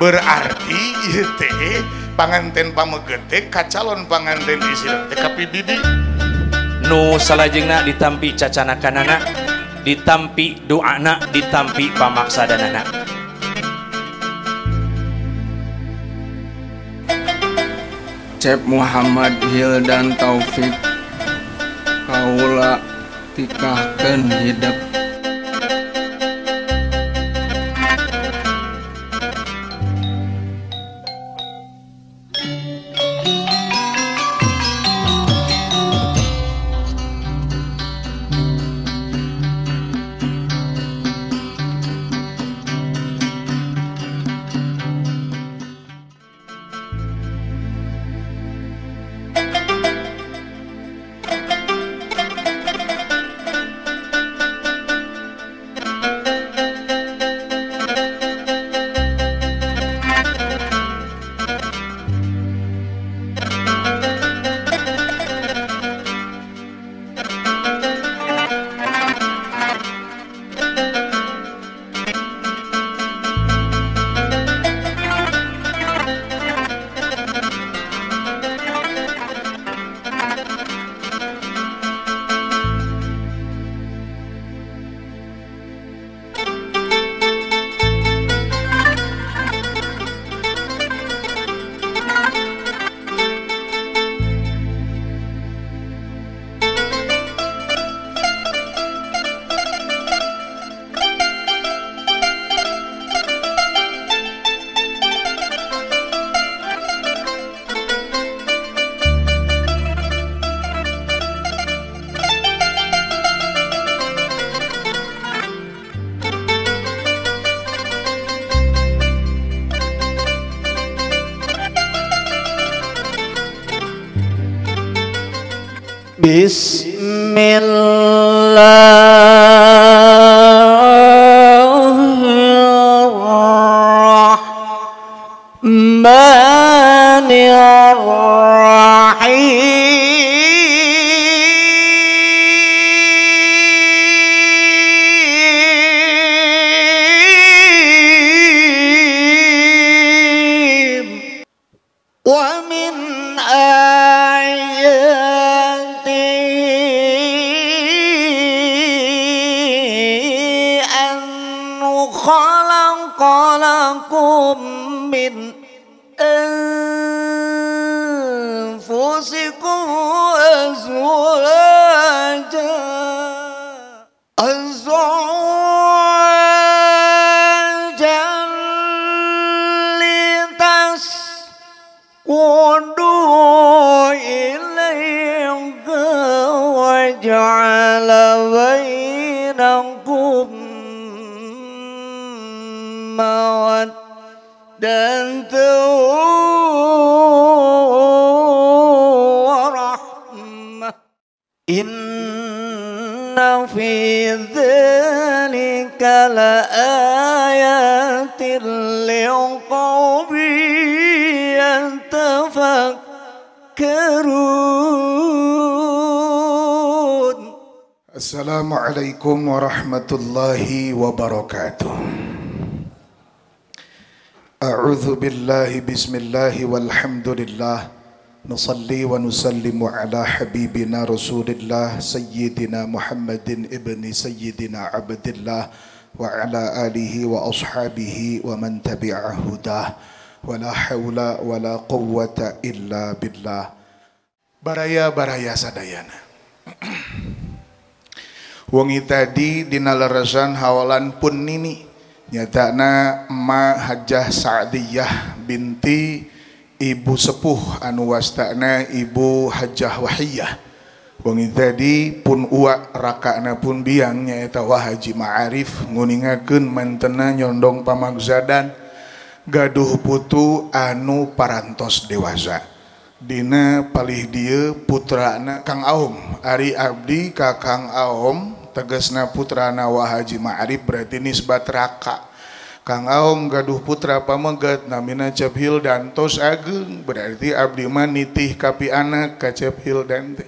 Berarti ieu teh panganten pameget teh ka calon panganten istri teh ka bibi. Nu salajengna ditampi cacanakanana, ditampi doana, ditampi pamaksadanana. Cep Muhammad Hildan Taufik kaula tikahkeun hidep. Bismillahirrahmanirrahim. Wa min khalaqakum min anfusikum azwaja litaskunu ilayha wa ja'ala bainakum mawaddah warahmah. Inna fi dzalika laayatin liqaumin yatafakkarun. Assalamualaikum warahmatullahi wabarakatuh. A'udzu billahi bismillahi walhamdulillah. Nusalli wa nusallimu ala habibina rasulillah sayyidina Muhammadin ibni sayyidina Abdillah wa ala alihi wa ashabihi wa man tabi'a hudah. Wa la hawla wa la quwwata illa billah. Baraya-baraya sadayana. Wengi tadi dina leresan hawalan pun nini nyatana Emak Hajah Sa'diyah binti Ibu Sepuh anu wastana Ibu Hajah Wahiyah. Wengi tadi pun uak rakana pun biang nyaeta Wa Haji Ma'arif nguningakeun mantena nyondong pamagzadan gaduh putu anu parantos dewasa. Dina palih dieu putrana Kang Aom, ari abdi ka Kang Aom tegesna putrana Wa Haji Ma'arif berarti nisbat raka. Kang Aom gaduh putra pameget namina Cep Hildan tos ageng berarti abdi mah nitih kapi anak ka Cep Hildan teh.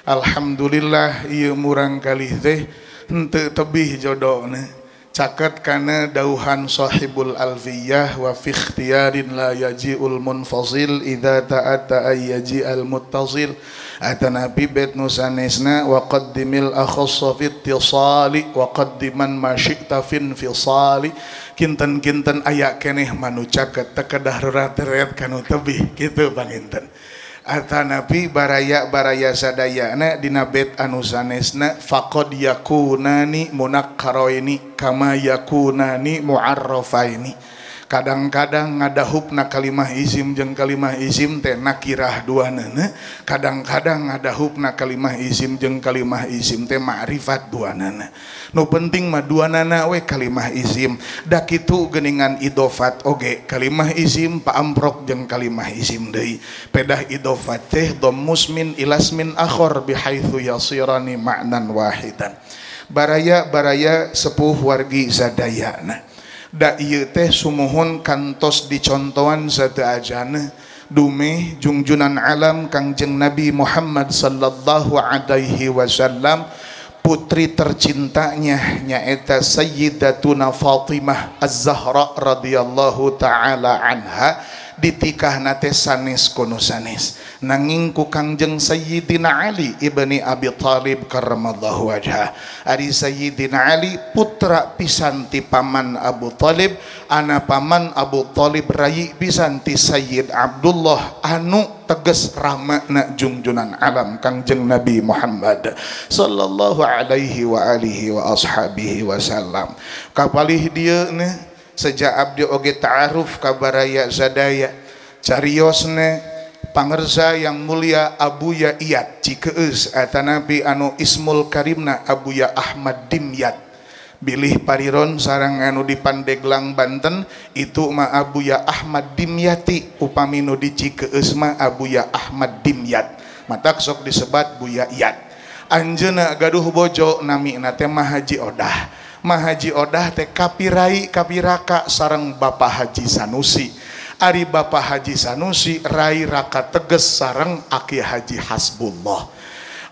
Alhamdulillah ieu murang kalih teh henteu tebih jodona. Caket kana dauhan sahibul alfiyah wa fi ikhtiyarin la yaji'ul munfasil idza ta'atta ay yaji'al muttasil atanabi bait nusanesna wa qaddimil akhassa fi ittisali wa qaddiman ma syi'ta fi infisali kinten-kinten aya keneh manu caket teu kedah reurat-reurat kanu tebih kitu panginten. Atanapi baraya-baraya sadayana dina bait anu sanesna faqad yakunani munakkaraini kama yakunani mu'arrafaini. Kadang-kadang ngadahupna kalimah isim jeung kalimah isim teh nakirah duanana, kadang-kadang ngadahupna kalimah isim jeung kalimah isim teh ma'rifat duanana. Nu penting mah duanana we kalimah isim. Da kitu geuningan idhofat oge kalimah isim paamprok jeung kalimah isim deui. Pedah idhofat teh dhammus min ilasmin akhar bihaitsu yasirani ma'nan wahidan. Baraya-baraya sepuh wargi sadayana. Da ieu teh sumuhun kantos dicontohan sateajana dumeh jungjunan alam Kangjeng Nabi Muhammad sallallahu alaihi wasallam putri tercintanya nyaeta Sayyidatuna Fatimah Az-Zahra radhiyallahu taala anha ditikahna teh sanes kono sanes nanging ku Kangjeng Sayyidina Ali ibni Abi Thalib karramallahu wajhah. Ari Sayyidina Ali putra pisan ti paman Abu Thalib, ana paman Abu Thalib rayi pisan ti Sayyid Abdullah anu teges ramana jungjunan alam Kangjeng Nabi Muhammad sallallahu alaihi wa alihi wa ashabihi wasallam. Kapalih dieu sejak abdi oge ta'aruf ka baraya sadaya cariosna pangersa yang mulia Abuya Iyad Cikeus atanapi anu Ismul Karimna Abuya Ahmad Dimyat bilih pariron sarang anu di Pandeglang Banten itu ma Abuya Ahmad Dimyati upami nu di Cikeus ma Abuya Ahmad Dimyat matak sok disebat Buya Iyad. Anjeunna gaduh bojo namina teh Mahaji Odah. Mahaji Odah teh kapirai kapiraka sareng Bapak Haji Sanusi. Ari Bapak Haji Sanusi rai raka teges sareng Aki Haji Hasbullah.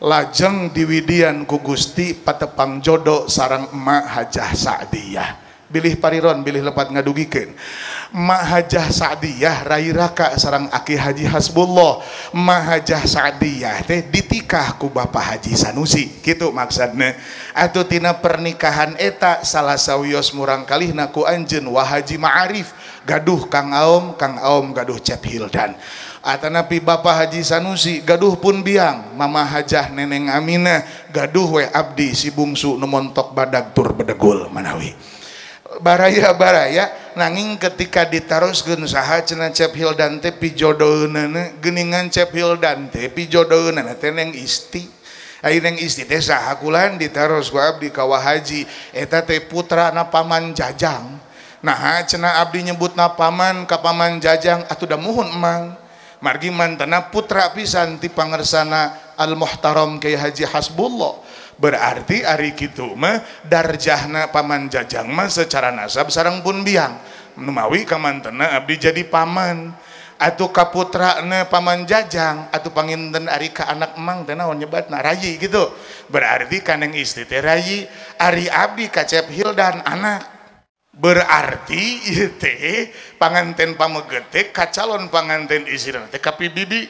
Lajeng diwidian ku Gusti patepang jodo sareng Emak Hajah Sa'diyah. Bilih pariron bilih lepat ngadugikeun. Emak Hajah Sa'diyah rai raka sareng Aki Haji Hasbullah. Emak Hajah Sa'diyah teh ditikah ku Bapak Haji Sanusi kitu maksudna. Atuh tina pernikahan eta salah sawios murang kalihna ku anjeun Wa Haji Ma'arif gaduh Kang Aom, Kang Aom gaduh Cep Hildan. Atanapi Bapak Haji Sanusi gaduh pun biang Mama Hajah Neneng Aminah gaduh we abdi si bungsu nu montok badag tur bedegul manawi. Baraya-baraya nanging ketika ditaroskeun saha cenah Cep Hildan teh pijodoeunana geuningan Cep Hildan teh pijodoeunana teh neng isti. Ai neng isti teh saha kulan ditaros ku abdi ka Wa Haji eta teh putrana paman Jajang. Nah cenah abdi nyebutna paman ka paman Jajang atuh da muhun emang. Margi mantena putra pisan ti pangersana Al Muhtaram Kiai Haji Hasbullah. Berarti ari kitu mah darjahna paman Jajang mah secara nasab sareng pun biang. Numawi kamantena abdi jadi paman. Atuh kaputrana paman Jajang atuh panginten ari ka anak emang teh naon nyebatna rayi gitu. Berarti kaneng istri teh rayi, ari abdi ka Cep Hildan anak. Berarti ieu teh panganten pameget teh ka calon panganten istrina teh ka bibi.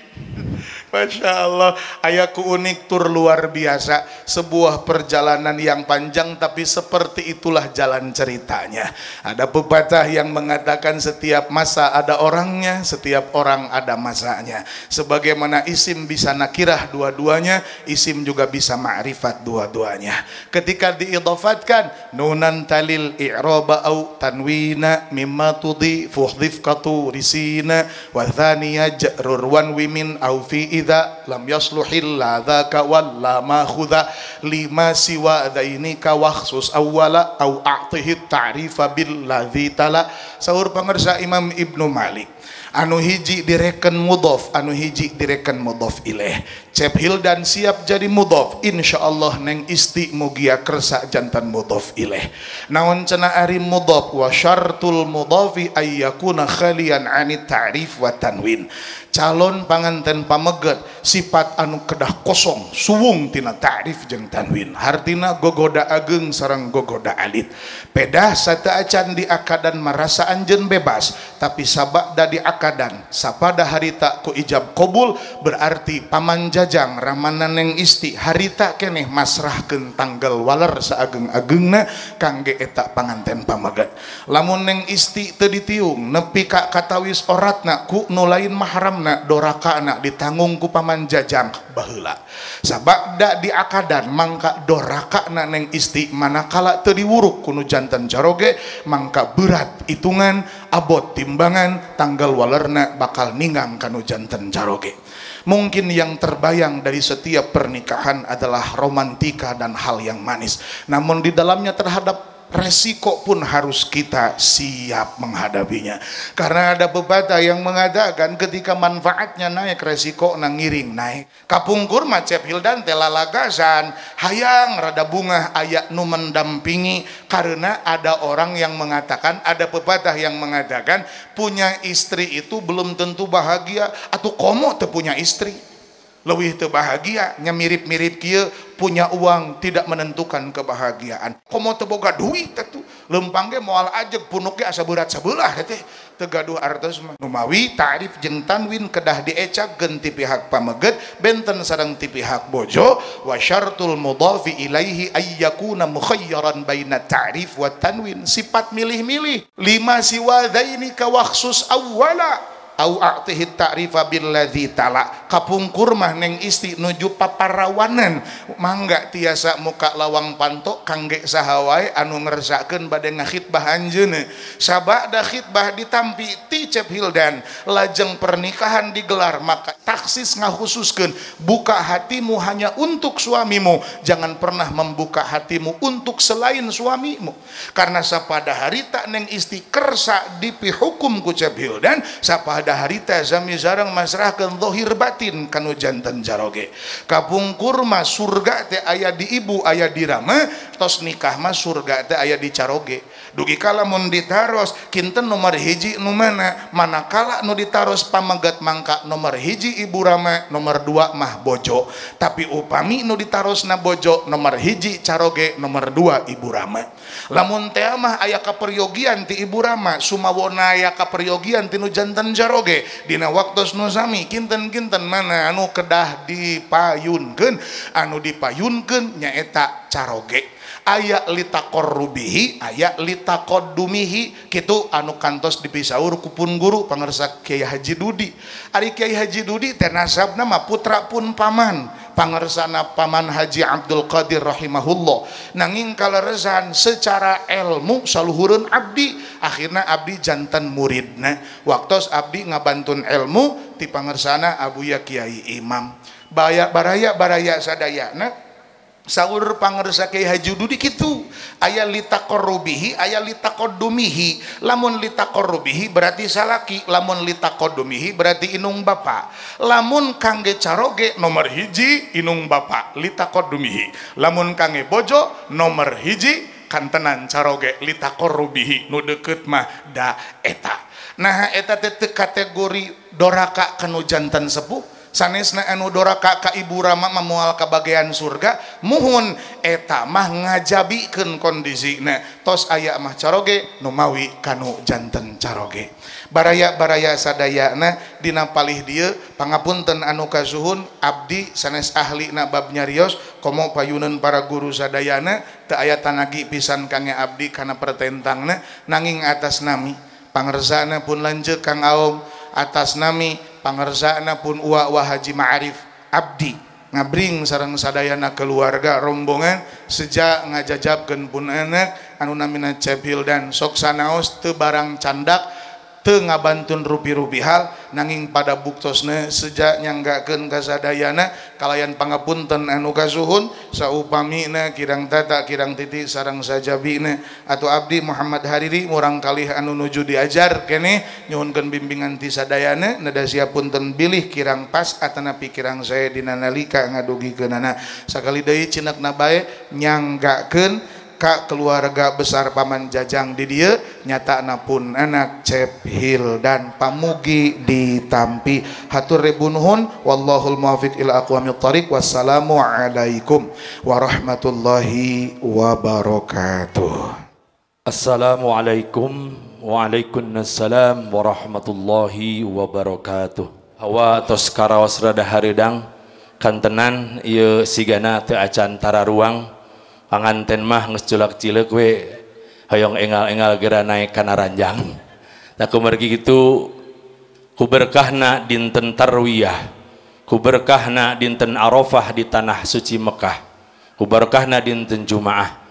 Masya Allah, ayaku unik tur luar biasa. Sebuah perjalanan yang panjang tapi seperti itulah jalan ceritanya. Ada pepatah yang mengatakan setiap masa ada orangnya, setiap orang ada masanya. Sebagaimana isim bisa nakirah dua-duanya, isim juga bisa ma'rifat dua-duanya. Ketika diidhafatkan nunan talil i'raba au tanwina mimma tudhi fuhdhif qatu risina wa thaniya ja'rur wan wimin au fi idza lam yasluhil la dzaka walla ma khudha lima siwa dzainika wakhsus awwala au a'tihi ta'rifa bil ladzi tala. Saur pangersa Imam Ibnu Malik, anu hiji direken mudhof, anu hiji direken mudhof ilaih. Cep Hildan siap jadi mudhof, insyaallah neng isti mugia kersa jantan mudhof ilaih. Naon cenah ari mudhof, wa syartul mudhofi ayyakuna khalian anit ta'rif wa tanwin. Calon panganten pameget sifat anu kedah kosong suwung tina ta'rif jeung tanwin. Hartina gogoda ageng sareng gogoda alit. Pedah sateuacan di akadan marasa anjeun bebas, tapi sabada di akadan sapada harita ku ijab qabul berarti paman jajang ramana neng isti harita keneh masrahkeun tanggal waler saageng-agengna kangge eta panganten pameget. Lamun neng isti teu ditiung nepi ka katawis oratna ku nu lain mahramna dorakana ditanggung ku paman jajang baheula. Sabada di akadan mangka dorakana neng isti manakala teu diwuruk ku nu jantan caroge mangka berat hitungan abot timbangan tanggal walerna bakal ninggang kanu jantan caroge. Mungkin yang terbayang dari setiap pernikahan adalah romantika dan hal yang manis. Namun di dalamnya terhadap resiko pun harus kita siap menghadapinya. Karena ada pepatah yang mengatakan ketika manfaatnya naik, resiko nangiring naik. Kapungkur macep Hildan telalagasan hayang rada bunga ayak nu mendampingi, karena ada orang yang mengatakan, ada pepatah yang mengatakan punya istri itu belum tentu bahagia, atau komo teu punya istri leuwih teu bahagia, nya mirip-mirip kieu punya uang tidak menentukan kebahagiaan. Komo teu boga duit atuh, lempang ge moal ajeg punuk ge asa berat sabelah teh teu gaduh artos mah. Numawi ta'rif jeung tanwin kedah diecak ti pihak pameget benten sareng ti pihak bojo. Wa syartul mudhafi ilaihi ayyakuna mukhayyaran baina ta'rif wa tanwin, sifat milih-milih. Lima siwa dzaini ka wakhsus awwala au a'tihi ta'rifa billadzi tala. Kapungkur mah neng isti nuju paparawanan mangga tiasa muka lawang panto kangge saha wae anu ngersakeun bade ngakhitbah anjeunna. Sabada khitbah ditampi ti Cep Hildan lajeng pernikahan digelar, maka taksis ngakhususkeun buka hatimu hanya untuk suamimu, jangan pernah membuka hatimu untuk selain suamimu. Karena sapada harita neng isti kersa dipihukum ku Cep Hildan, sapada harita sami sareng masrahkeun zahir batin kanu jantan caroge. Kapungkur mah surga teh aya di ibu aya di rama, tos nikah mah surga teh aya di caroge. Dugi kala mun ditaros kinten nomor hiji nu mana, manakala nu ditaros pameget mangka nomor hiji ibu rama, nomor 2 mah bojo. Tapi upami nu ditarosna bojo nomor hiji caroge, nomor 2 ibu rama. Lamun teh mah aya kaperyogian ti ibu rama, sumawona aya kaperyogian ti nu jantan caroge. Dina waktos nu sami kinten-kinten mana anu kedah dipayunkeun, anu dipayunkeun nyaeta caroge. Aya litaqarrubihi, aya litaqaddumihi, kitu anu kantos dipisaur ku pun guru pangersa Kiai Haji Dudi. Ari Kiai Haji Dudi teh nasabna mah putra pun paman, pangersana paman Haji Abdul Qadir rahimahullah. Nanging kaleresan secara ilmu saluhureun abdi, akhirna abdi jantan muridna. Waktos abdi ngabantun ilmu ti pangersana Abuya Kiai Imam. Baraya-baraya sadayana saur pangersa Kiai Haji Dudi kitu, aya litaqarrubihi aya litaqaddumihi. Lamun litaqarrubihi berarti salaki, lamun litaqaddumihi berarti inung bapa. Lamun kangge caroge nomor hiji inung bapa litaqaddumihi, lamun kangge bojo nomor hiji kantenan caroge litaqarrubihi, nu deukeut mah da eta. Nah eta teh kategori doraka kanu jantan sepuh. Sanesna anu doraka ka ibu rama moal ka bagian surga, muhun eta mah ngajabikeun kondisina. Tos aya mah caroge nu mawi kanu janten caroge. Baraya-baraya sadayana dina palih dieu pangapunten anu kasuhun abdi sanes ahlina bab nyarios komo payuneun para guru sadayana teu aya tanagi pisan kangge abdi kana pertentangna, nanging atas nami pangersana pun lanceuk Kang Aom, atas nami pangersana pun uwa wa Haji Ma'arif abdi ngabring sareng sadayana keluarga rombongan sejak ngajajabkeun pun anak anu namina Cep Hildan sok sanaos teu barang candak teu ngabantun rupi-rupi hal, nanging pada buktosna sejak nyanggakeun ka sadayana kalayan pangapunten anu kasuhun saupamina kirang tata kirang titik sareng sajabina. Atau abdi Muhammad Hariri murang kalih anu nuju diajar keneh nyuhunkeun bimbingan ti sadayana neda siapunten bilih kirang pas atanapi kirang sae dina nalika ngadugikeunana. Sakali deui cinakna bae nyanggakeun ka keluarga besar Paman Jajang di dieu nyatana pun anak Cep Hildan pamugi ditampi. Hatur ribu nuhun, wallahul muwaffiq ila aqwamit thariq. Wassalamualaikum warahmatullahi wabarakatuh. Assalamualaikum waalaikumsalam warahmatullahi wabarakatuh. Hawa tos karaos rada hareudang kantenan ieu sigana teu acan tararuang. Panganten mah geus culak-cileuk we hoyong engal-engal geura naek kana ranjang. Tah kumargi kitu ku berkahna dinten Tarwiyah, ku berkahna dinten Arafah di tanah suci Mekah, ku berkahna dinten Jumaah.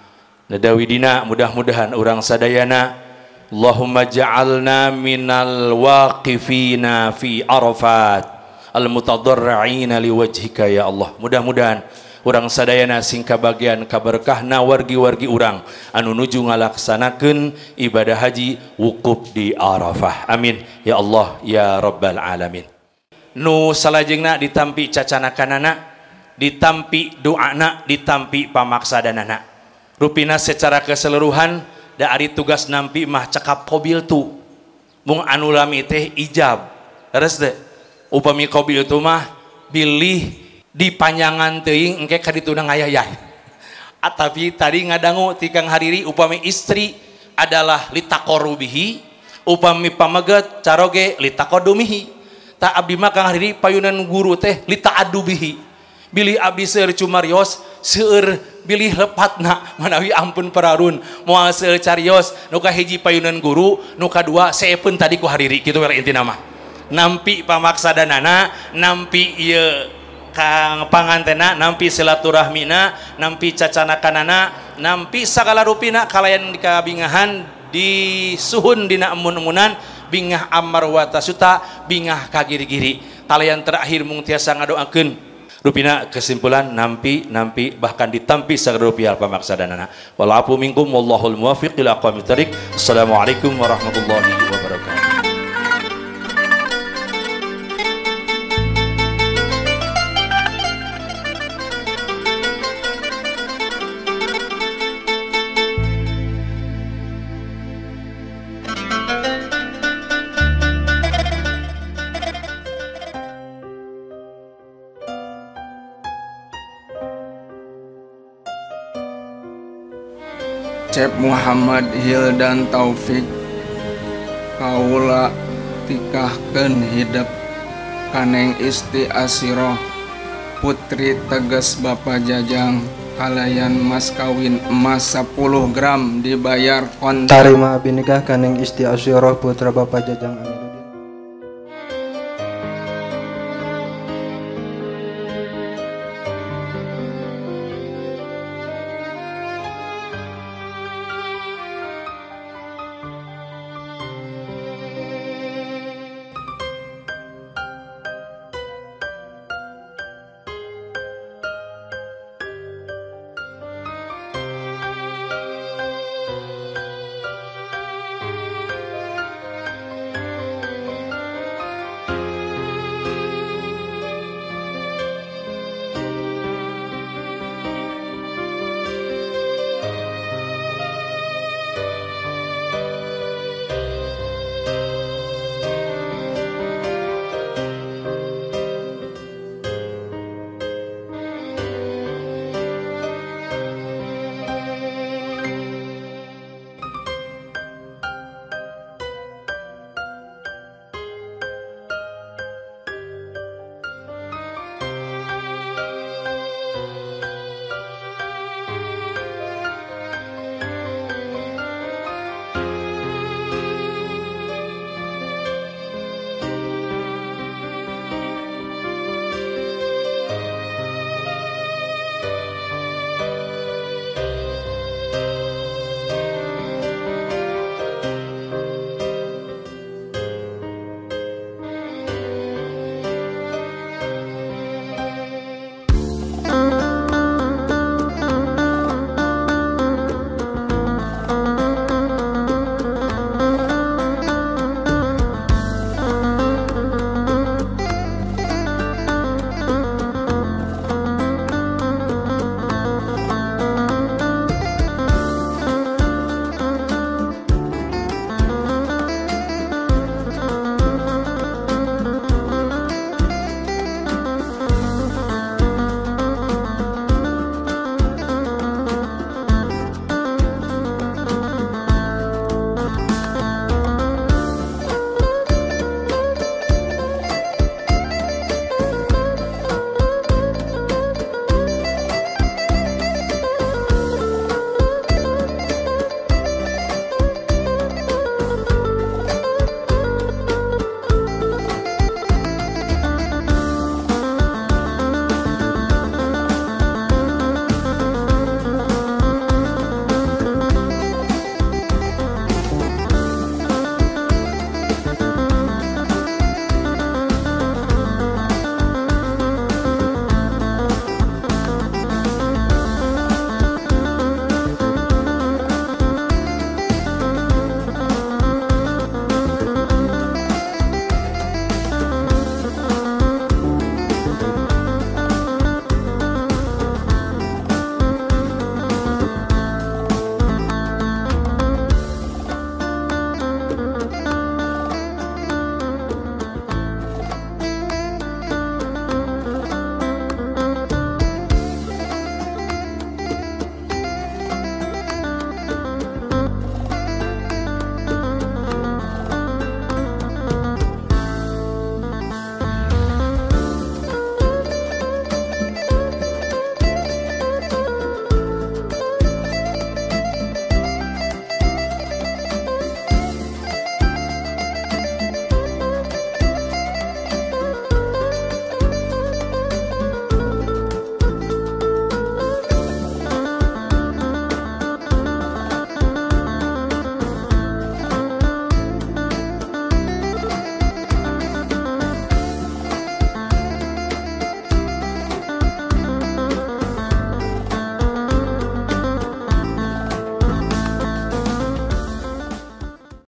Nadawidina mudah-mudahan urang sadayana Allahumma ja'alna minal waqifina fi Arafat al-mutadarri'ina liwajhika ya Allah. Mudah-mudahan urang sadayana sing kabagian kaberkahna wargi-wargi urang anu nuju ngalaksanakeun ibadah haji wukuf di Arafah. Amin ya Allah ya Rabbal alamin. Nu salajengna ditampi cacanakanana, ditampi doana, ditampi pamaksadanana. Rupina secara keseluruhan da ari tugas nampi mah cekap qobil tu. Mung anu lami teh ijab. Leres teh. Upami qobil tu mah bilih di panjangan teuing engke ka dituna ngayayah. Atapi tadi ngadangu ti Kang Hariri upami istri adalah litaqorubihi, upami pameget caroge litaqodumihi. Ta abdi mah Kang Hariri payunan guru teh litaadubihi. Bilih abdi seueur cumarios, seueur bilih lepatna manawi ampun pararun. Moal seueur carios nu kahiji payunan guru, nu kadua seepeun tadi ku Hariri kitu we intina mah. Nampi pamaksadanana, nampi ieu Kang pangantena, nampi silaturahmina, nampi cacanakanana, nampi sagala rupina kalayan kabingahan disuhun dina emun-emunan bingah amar watasuta bingah kagiri-giri. Kalayan terakhir mung tiasa ngadoakeun rupina kesimpulan nampi nampi bahkan ditampi sagala rupiah pamaksadanana. Wal afu minkum wallahul muwaffiq ila aqwamit thariq. Assalamualaikum warahmatullahi wabarakatuh. Cep Muhammad Hildan Taufik kaula tikahkeun hidep kaneng Isti Asiroh putri teges Bapak Jajang kalayan mas kawin emas 10 gram dibayar kontan. Tarima abi nikah kaneng Isti Asiroh putra Bapak Jajang. Amin.